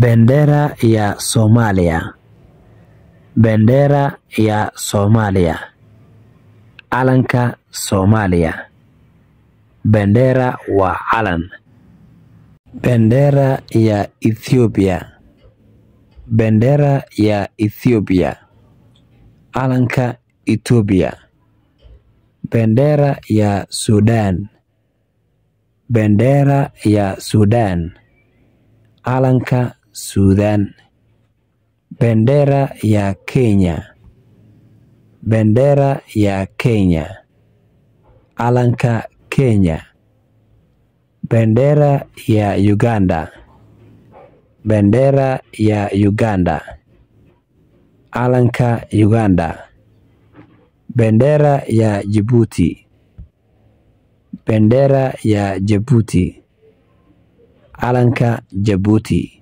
Bendera ya Soomaaliya. Bendera ya Soomaaliya. Calanka Soomaaliya. Bendera waa calan. Bendera ya Ethiopia. Bendera ya Ethiopia. Calanka Itoobiya. Bendera ya Suudaan. Bendera ya Suudaan. Calanka Suudaan. Bendera ya Kenya. Bendera ya Kenya. Calanka Kenya. Bendera ya Uganda. Bendera ya Uganda. Calanka Uganda. Bendera ya Djibouti. Bendera ya Djibouti. Calanka Djibouti.